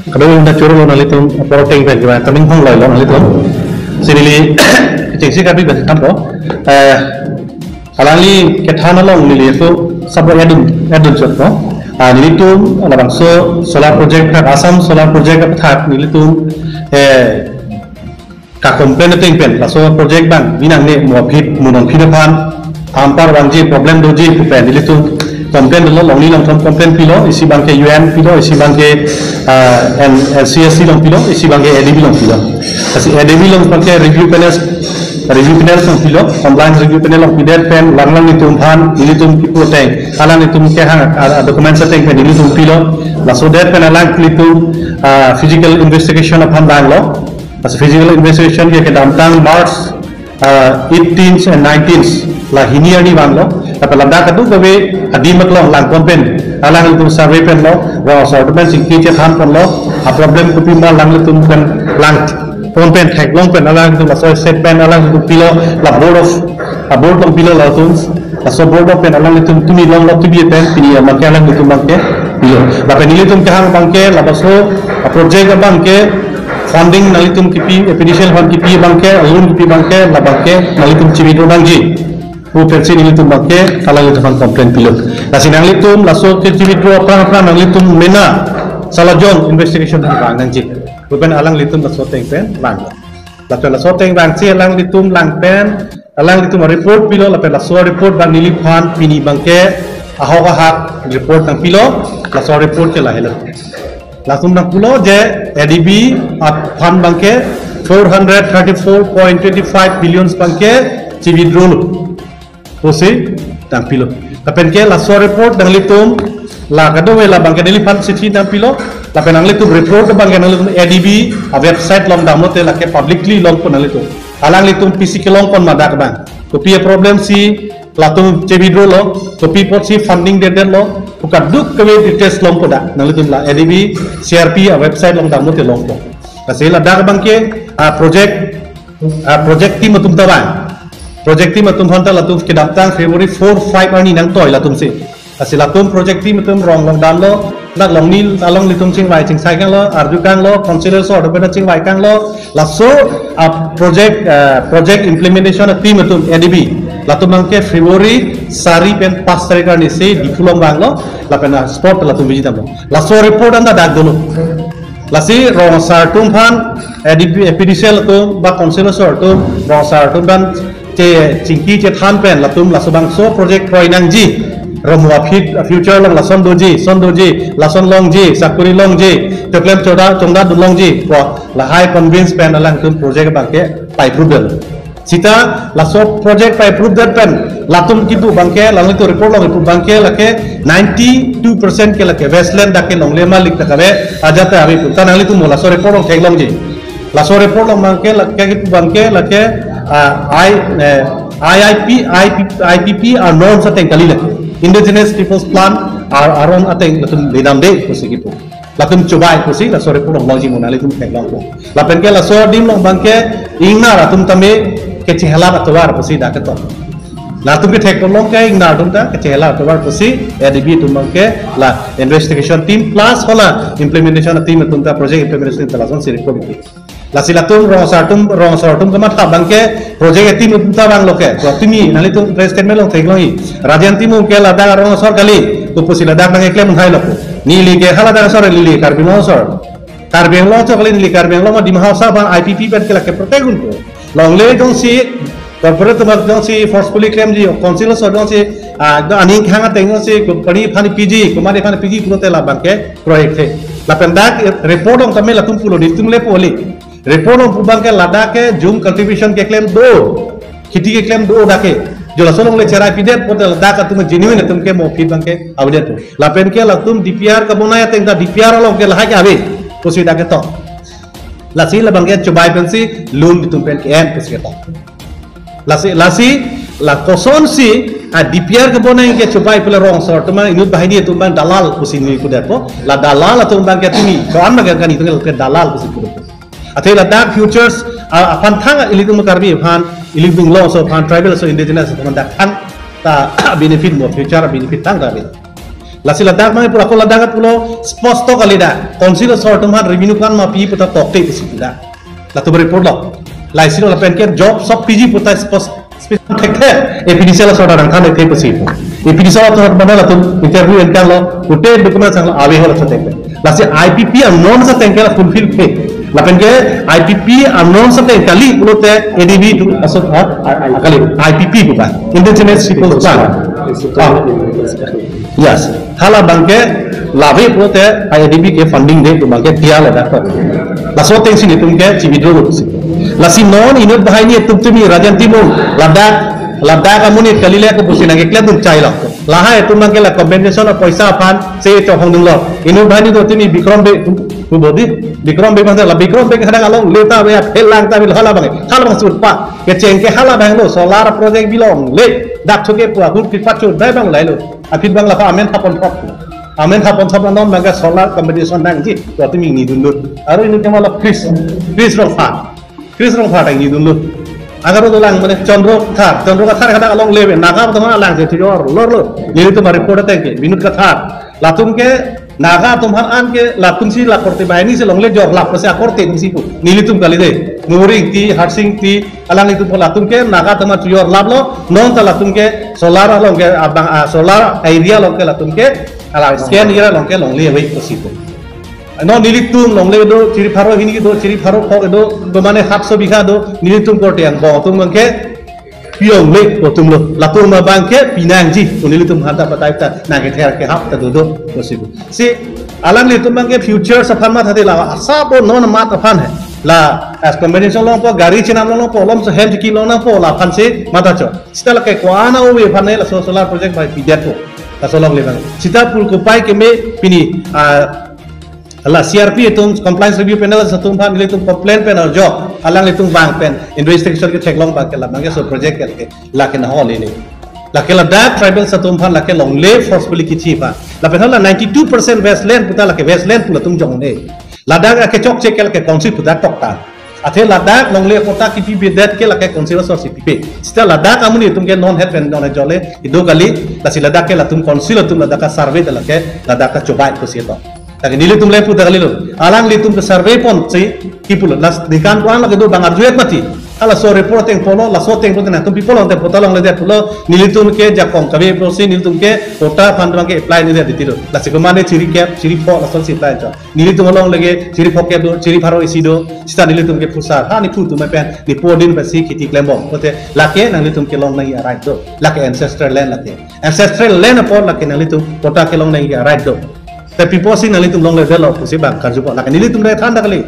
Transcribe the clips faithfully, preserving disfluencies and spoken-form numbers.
Kadokave ta choro lo nanglitum apor ateng pen kevang taming hong loi lo nanglitum. Si neli chengsi kapi besi thampo. Eh, alangli kethan along neli itu sabo edun edun chot no. Ah, nelitum labangso solar project thak, Assam solar project thak nelitum, eh, ka-complain ateng pen laso project abang binang ne mo aphi mo non aphi aphan ampar vangji problem doji pu pen nelitum complain dolo, longni longthom complain pilo, isi abangke U N pilo, isi abangke, ah, N-, N C S C along pilo, isi abangke A D B along pilo. Lasi A D B along abangke review panel, review panel along pilo, compliance review panel along pidet pen alang alanglitum aphan nelitum kipu ateng, alanglitum kehang, ah, documents ateng pen nelitum pilo. Laso det pen alanglitum, ah, physical investigation aphan vanglo. Lasi physical investigation ke kedamtang March, ah, eighteen and nineteen, la hini arni vanglo. Lapen ladak kadokave adim aklong langpon pen, alanglitum survey pen lo, rong asar atum pen chingki chethan ponlo, a problem kopi ma alanglitum pen langpon pen theklong pen alanglitum laso set pen alanglitum pilo, la board of, a board along pilo latum, laso board along pen alanglitum tumi longlo tumi pen pini abangke alanglitum abangke pilo. Lapen nelitum kehang abangke laso a project abangke funding nanglitum kipi, A P D C L aphan kipi abangke, loan kipi abangke, labangke nanglitum chi-withdraw nangji pu pensi nelitum abangke alanglitum aphan complain pilo. Lasi nanglitum laso ke chi-withdraw aphrang aphrang nanglitum mena salajong investigation aphan vang nangji pu pen alanglitum laso ateng pen vang. Lapen laso ateng vangsi alanglitum lang pen alanglitum report pilo, lapen laso report abang neliphan pini abangke ahok ahak report nangpilo. Laso report ke lahelo. Latum nangpulo je A D B aphan abangke four hundred thirty-four point twenty-five billions abangke chi-withdraw lo pusi nangpilo. Lapen ke laso report nanglitum la kadokave labangke neliphan chithi nangpilo. Lapen nanglitum report abangke nanglitum A D B a website along damlote lake publicly longpo nanglitum. Alanglitum pisi kelong pon ma dak abang, kopi a problem si latum chi-withdraw lo, kopi apotsi funding det det lo, pu kadokave details longpo dak. Nanglitum la A D B C R P a website along damlote longpo. Lasi ladak abangke, ah, project, ah, project team atum ta vang. Project team atum aphanta latum kedamtang February four five arni nangtoi latumsi. Lasi latum project team atum rong along damlo, dak longni along nelitum chingvai chingsai kanglo, arju kanglo, council asor atum pen chingvai kanglo, laso, ah, project, ah, project implementation a team atum A D B, latum abangke February sari pen pas tarik arnisi Diphu along vanglo, lapen, ah, spot latum visit damlo. Laso report anta dak dolo. Lasi rong asar atum aphan, A D B, A P D C L atum, ba council asor atum, rong asar atum aphan che chingki chethan pen latum laso bangso project kroi nangji, romo aphi, future along lason doji, son doji, lason longji, sakuri longji, teklem choda chongda dun longji pu lahai convince pen alangtum project abangke pai-approve detlo. Seta laso project pai-approve det pen latum kipu abangke, latum report along kipu abangke lake ninety-two percent ke lake wasteland dak ke longle malik dak ave, ajat ave pu ta nanglitum mo laso report along theklongji. Laso report along abangke lake kipu abangke lake, ah, I, eh, I I P, I P, I P P R norms ateng kali lake. Indigenous Peoples Plan, ah, aron ateng latum ledamde pusi kipu. Latum chobai pusi laso report along longji mo nanglitum theklongpo. Lapen ke laso adim along abangke ingnar atum tame kechehelat atovar pusi dak ketok. Latum kethek along ke ingnar atum ta kechehelat atovar pusi A D B atum abangke la investigation team plus hala implementation team atum ta, project implementation team ta lasonsi report kipi. Lasi latum rong asar atum, rong asar atum kamatha abangke project a team atum ta vanglo ke. To tumi nanglitum press statement along theklongji. Rajen Timung ke ladak rong asar kali, pu pusi ladak nangkeklem un-e lo pu. Neli ke haladak asor, neli Karbi Anglong asor. Karbi Anglong asor kali, neli Karbi Anglong ma Dima Hasao aphan I P P pen ke lake protect unpo. Longle jongsi corporate atum jongsi forcefully klemji, council asor jongsi, ah, do aning khang ateng jongsi company aphan piji, company aphan piji pulote labangke project he. Lapen dak report along tame latum pulo, nelitum le pu kali. Report along pu abangke ladak ke jhum cultivation keklem do, kheti keklem do dak ke. Jo laso along le cherai pidet pulote ladak atum genuine atum ke mo aphi abangke avedet pu. Lapen ke latum D P R kebonai ateng ta D P R along ke lahai ke ave pusi dak ketok. Lasi labangke chobai pensi loan nelitum pen ke-en pusi ketok. Lasi, lasi la kosonsi a D P R kebonai ke chobai pule rong asor atum inut banghini atum abang dalal pusi neli pudetpo. La dalal atum abangke tumi ko-an abangke kani atum ke dalal pusi pudet. Athe ladak futures, ah, aphan thang ilitum Karbi aphan, ilitum Anglong aso aphan, tribal aso, indigenous atum dak thang ta benefit mo, future benefit thang ta ave. Lasi ladak mane pura ko ladak pulo sposto kali dak. Council asor atum aphan revenue ko-an ma pi puta tokte pusi dak. Latum report lo. Laisi lo lapen ke job sok piji puta sposto, sposto thekthe. APDCL asor adang than thekthe pusi. APDCL asor mana latum interview entang lo. Pute document sang lo ave ho laso thekthe. Lasi IPP anon sa tengke la fulfill the. Lapen ke IPP anon sa teng kali pulote ADB tu asot ha kali IPP bukan Indigenous Peoples Bank. Ah. Yes. Hala abangke lave pulote ADB ke funding de tu abangke dia la dapat. Laso atengsi nelitum ke chi withdraw lo pusi. Lasi non inut banghini atum tumi Rajen Timung ladak ladak amonit kali le ko pusi nangkeklem dun chai lo. Lahai atum abangke la compensation apoisa aphan se chohong dun lo. Inut banghini do tumi Bikram Bey, pu bodi, Bikram Bey bangke la Bikram Bey ke hadang alongle ta be, aphelang ta be hala abang. Hala abang surpa. Kecheng ke hala abang lo, solar project bi longle. Dak thuke pu ahut pi pachur dai abang lailo. Aphi abang la amen thapon thap. Amen thapon thap non abangke solar compensation nangji. To tumi ni dun dun. Aro inut ke ma lo Chris, Chris Rongphar. Chris Rongphar ta ni dun lo. Agar dolang mane Chandra Kathar, Chandra Kathar ke hadang alongle be, Naga atum aphan alang se thijor lor lo. Nelitum report ateng ke, Binod Kathar. Latum ke Naga atum aphan an ke latum si la korte banghini si longle jor lap si akorte si pu. Nelitum kali de. Mori Ingti, Harsing Ingti, alanglitum latum ke Naga atum aphan thijor lap lo, non ta latum ke solar along ke abang, ah, solar area along ke latum ke alang scan area along ke longle ave pusi pu. Non nelitum longle do, chiri pharo hini do, chiri pharo phok do, do mane hatso bigha do, nelitum korte angbong atum abangke pi longle atum lo, latum abangke pi nangji, nelitum aphan ta patai ta nangkether kehap ta dodo pusi pu. Si alanglitum abangke future aphan mathate la asap non math aphan he. La as combination longpo, gari chenam longpo, lom so hem chiki long nangpo, la aphan si matha chot. Seta lake ko-an ave aphan ne laso solar project bai pidetpo. Laso longle abang. Seta pul kopai keme pini, ah, la CRP atum compliance review panel atum aphan nelitum complain pen arjok, alanglitum vang pen investigation ketheklong abangke la abangke laso project ke lake, lake nahok lele. Lake ladak tribal atum aphan lake longle forcefully kithi aphan. Lapen hala ninety-two percent wasteland puta lake wasteland pu latum jong ne. Ladak ake chokche ke lake council puta tokta. Athe ladak longle patta kipi bedet ke lake council asor si pipe. Seta ladak amonit atum ke non het pen non jole ido kali, lasi ladak ke latum council atum ladak ka-survey ta lake ladak ka-chobai pusi to. Lake nelitum le puta kali lo. Alanglitum ke survey ponsi kipu lo. Las dikan ko-an lake do bang arjuet mati. Halaso report ateng pulo, laso ateng pulo na tum people ateng patta longle det pulo. Nelitum ke jakong kave pusi nelitum ke patta aphan abangke apply nedet titilo. Lasi ko mane chiri kep, chiri phok lason si apply chot. Nelitum along lake chiri phok kep do, chiri pharo isi do, seta nelitum ke phusar. Ha nephu atum pen, nephu adin pensi kheti klembom. Pote lake nanglitum kelong nangji a-right do. Lake ancestral land lake. Ancestral land apot lake nanglitum patta kelong nangji a-right do. Te pi apotsi nanglitum longledetlo pusi bang karjupo. Lake nelitum le than ta kali.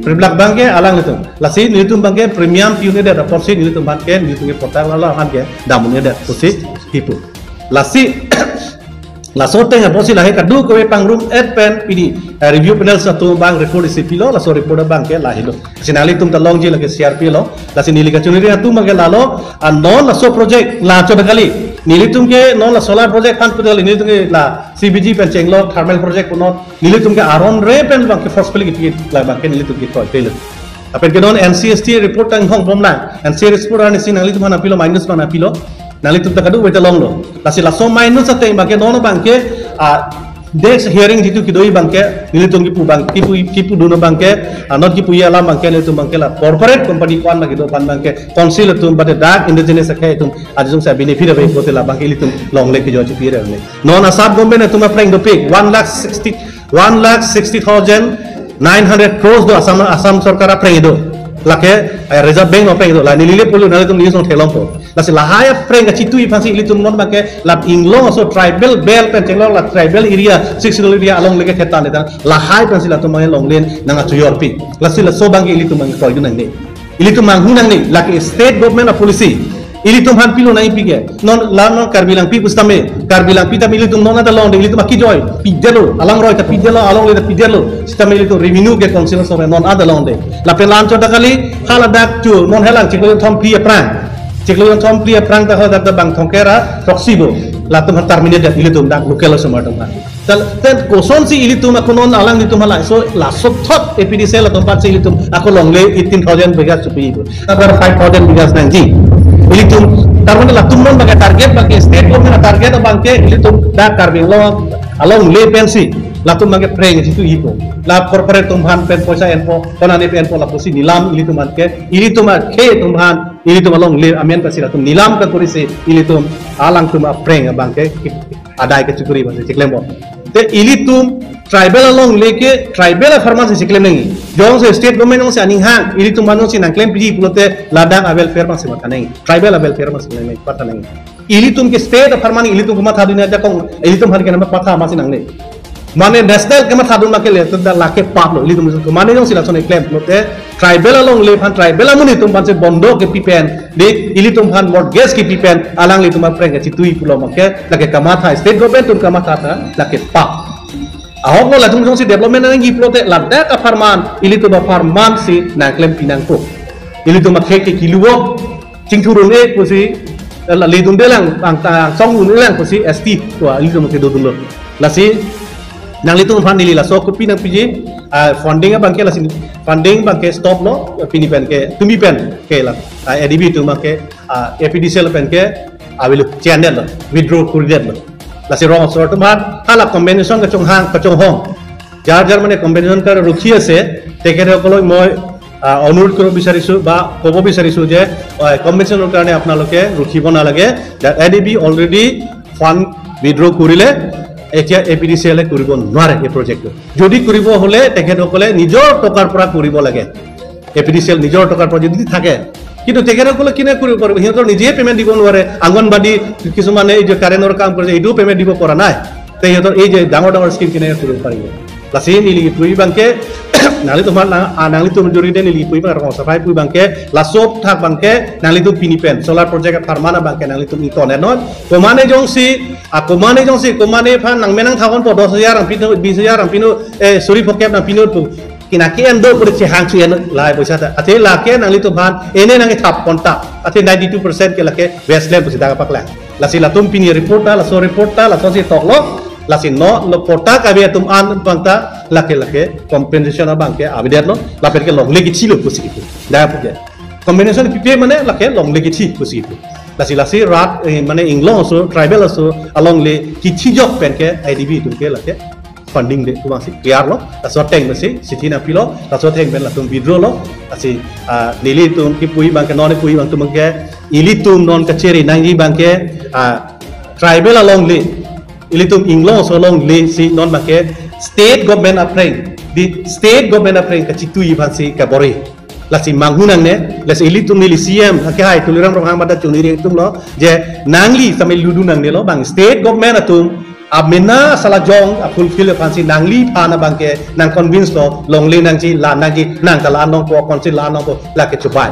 Priblak abangke alanglitum. Lasi nelitum abangke premium pi un'edet apotsi nelitum abangke nelitum ke patta la la abangke dam un'edet pusi kipu. Lasi laso ateng apotsi lahai kadokave pangrum et pen pini, eh, review panel atum abang report isi pilo, laso report abangke lahelo. Lasi nanglitum ta longji lake CRP lo, lasi neli kachiniri atum abangke lalo, ah, non laso project la chot kali. Nelitum ke non la solar project aphan pu kali, nelitum ke la CBG pen chenglok thermal project pu non, nelitum ke aron re pen abangke forcefully kipi la abangke nelitum ke kroi pelo. Lapen ke non NCST report ta inghongbom lang. NCST report arnisi nanglitum aphan nangpilo, minus abang nangpilo. Nanglitum ta kadokave ta longlo. Lasi laso minus ateng abangke non abangke, ah, next hearing jitu kedo abangke nelitum kipu abang, kipu, kipudun abangke, ah, non kipuji alam abangke nelitum abangke la corporate company ko-an abangke do aphan abangke council atum bade dak indigenous akhei atum ajung sa benefit ave pulote la abangke ilitum longle kejoi chipi re ne. Non Assam government atum aphreng dopik one lakh sixty, one lakh sixty thousand nine hundred crores do Assam, Assam sorkar aphreng do. Lake, eh, Reserve Bank aphreng do. La neli le pulo nanglitum news along theklongpo. Lasi lahai aphreng kachitui aphansi ilitum non abangke la inglong aso tribal belt pen chenglok la tribal area, sixth schedule area along lake thetan letan. Lahai aphansi latum abangke longle nang achujorpi. Lasi laso abangke ilitum abangke kroidun nangne. Ilitum manghu nangne, lake state government a-policy. Ilitum aphan pilo nangji pike. Non la non Karbi Langpi pusitame, Karbi Langpi tame ilitum non anta longde, ilitum akejoi pidetlo, alangroi ta pidetlo, alongle ta pidetlo. Sitame ilitum revenue ke council asor non anta longde. Lapen la-an chot ta kali, haladak chu non helang chiklo jonthom phli aphrang. Chiklo jonthom phli aphrang ta haladak ta bang thongkera proxy bo. Latum ha terminate ilitum dak local asomar atum ha. Tal, ten kosonsi ilitum ako non alanglitum halai. So, laso thot APDCL atum aphansi ilitum ako longle eighteen thousand bighas supi ibu. Agar five thousand bighas nangji. Ilitum Tar mane latum non abangke target abangke state government target abangke ilitum dak Karbi Anglong alongle pensi latum abangke phreng chitu-ipo. La corporate atum aphan pen poisa enpo, konane pen enpo lapusi nilam ilitum aphan ke, ilitum akhei atum aphan, ilitum alongle amen pasi latum nilam ke korisi ilitum alangtum aphreng abangke adai kechikuri abangsi chiklempo. Te ilitum tribal alongle ke tribal apharman si chiklem nangji. Jongsi state government jongsi aning hang, ilitum aphan jongsi nangklem piji pulote ladak a-welfare abangsi matha nangji. Tribal a-welfare abangsi nangji, matha nangji. Ilitum ke state apharman ilitum komat thadun ajakong, ilitum aphan ke nama patha masi nangne. Mane national kematha dun make le, te lake pap lo, ilitum ke mane jongsi lason eklem pulote, tribal alongle aphan, tribal amonit atum aphan si bondok kepi pen, di ilitum aphan mortgage kepi pen, alanglitum aphreng kechitui pulo make, lake kamatha, state government atum kamatha ta, lake pap. Ahok lo latum jongsi development nangji pulote, ladak apharman, ilitum apharman si nangklem pinangpo. Ilitum akhei ke kiluo, chingthurun-e pusi, eh, la ledunde lang, ang, ang song un lang pusi S T, tua ilitum ke dodunlo. Lasi, nanglitum aphan neli laso kopi nangpiji, ah, funding abangke lasi, funding abangke stop lo, pini pen ke, tumi pen ke la, ah, A D B atum abangke, ah, A P D C L pen ke, avelo, chendet lo, withdraw kuri det lo. Lasi rong asor atum aphan, hala compensation kachonghang, kachonghong. Jar jar mane compensation karokhi ase, tekhete okoloi moi, ah, onurodh koribo bisariso ba kobo bisariso je, ah, compensation karone apnaloke rokhibo nalage, that A D B already fund withdraw korile, etia A P D C L e koribo nware ei project to. Jodi koribo hole, tekhete okole nijor tokar pora koribo lage. A P D C L nijor tokar pora jodi thake, কিন্তু তেখেতসকলে কিনে কৰিব পাৰিব? সিহঁতৰ নিজে পেমেণ্ট দিব নোৱাৰে। অংগনবাদী কিছুমানে এই যে কাৰেণ্টৰ কাম কৰে, এইটোও পেমেণ্ট দিব পৰা নাই। তে সিহঁতৰ এই যে ডাঙৰ ডাঙৰ স্কিম কেনেকে কৰিব পাৰিব? Lasi neli pui abangke, nanglitum aphan nang, ah, nanglitum juride neli pui abang, rong asor aphan pui abangke, laso athak abangke, nanglitum pini pen, solar project apharman abangke, nanglitum ington non. Komane jongsi, ah, komane jongsi, komane aphan nangmenang thagon po dos hajar nangpinot, bis hajar nangpinot, eh, suri phokep nangpinot pu. Kina ke-en do puri chehang chu-en lahai poisa ta. Athe lake nanglitum aphan ene nangkethap konta. Athe ninety-two percent ke lake wasteland pusi dak paklang. Lasi latum pini report ta, laso report ta, laso si toklo. Lasi non lo kota kave atum an abang ta lake lake compensation abangke avedetlo. Lapen ke longle kechilo pusi kipu. Dak puke. Compensation pipe mane lake longle kechi pusi kipu. Lasi lasi rat, eh, mane inglong aso, tribal aso, alongle kechijok pen ke A D B atum ke lake funding de, tumang si clear lo, laso ateng pensi chithi nangpilo, laso ateng pen latum withdraw lo, lasi, ah, nelitum kipui abangke, non kipui abang atum abangke, ilitum non kacheri nangji abangke, ah, tribal alongle, ilitum inglong aso alongle si non abangke, state government aphreng, di state government aphreng kachitui aphansi kabor-i. Lasi manghu nangne, lasi ilitum neli C M, akehai Tuliram Ronghang mada chuniri atum lo, je nangli sampai ludu nangne lo, bang state government atum, amena salajong, a fulfill aphansi nangliphan abangke, nang convince lo, longle nangji, la nangji, nang kala anong po, konsi la anong po, lake chubai.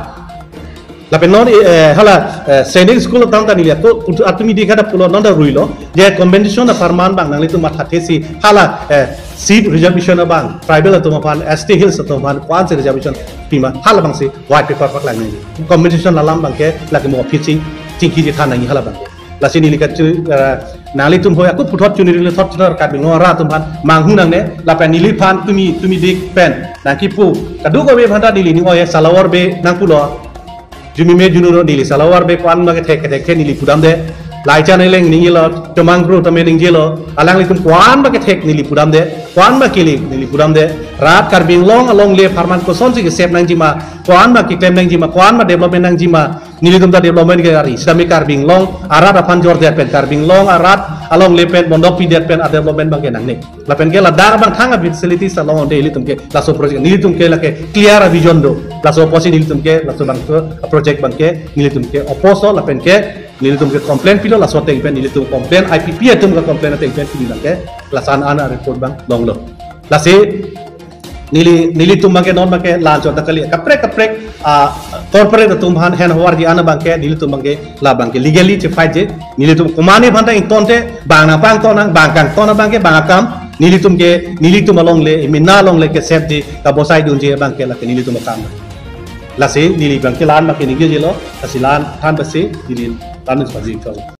Lapen non, eh, hala, eh, sainik school atum ta neli ako, kutu atumi di kada pulo, non da ruilo, je compensation apharman abang nanglitum mathathe si, hala, eh, seat reservation abang, tribal atum aphan, S T Hills atum aphan, ko-ansi reservation pima, hala abangsi, white paper paklang nangji. Compensation alam abangke lake mo office si chingki chethan nangji hala abangke. Lasi neli kachu, eh, nanglitum hoi ako puthot chuniri le thot chunar Karbi Anglong arat atum aphan manghu nangne lapen neliphan tumi tumi dik pen nangkipu kadokave aphan ta neli ning oi salawar be nangpulo. Jumi me junu no neli salawar be ko-an abangke thek thek thek neli pudamde. Laichan eleng ningjelo, chomang kru tame ningjelo, alanglitum ko-an abangke thek neli pudamde, ko-an abangke li neli pudamde. Rat Karbi Anglong alongle apharman kosonsi kesep nangjima, ko-an abangke klem nangjima, ko-an abang development nangjima, nelitum ta development ke ari, sitame Karbi Anglong arat aphan jordet pen, Karbi Anglong arat alongle pen, bondok pidet pen, a development abangke nangne. Lapen ke ladak abang thang a facilities along onde ilitum ke, laso project, nelitum ke lake clear a vision do, laso apotsi nelitum ke, laso abang ke, project abangke, nelitum ke oppose lo, lapen ke, nelitum ke complain pilo, laso ateng pen, nelitum complain, I P P atum ke complain ateng pen, pini abangke, laso an a report abang longlo. Lasi, neli, nelitum abangke non abangke la-anchot ta kali. Kaprek kaprek, ah, corporate atum aphan hen havarji an abangke, nelitum abangke la abangke legally che fight-ji. Nelitum komane aphan ta ingtonte, bang nangpangton nang, bang kangton abangke, bang akam, nelitum ke, nelitum alongle, mena alongle kesepji, kabosai dunji abangke lake nelitum akam. Lasi neli abangke la-an abangke ningjelo, lasi la-an than basi, neli la-an basi chong.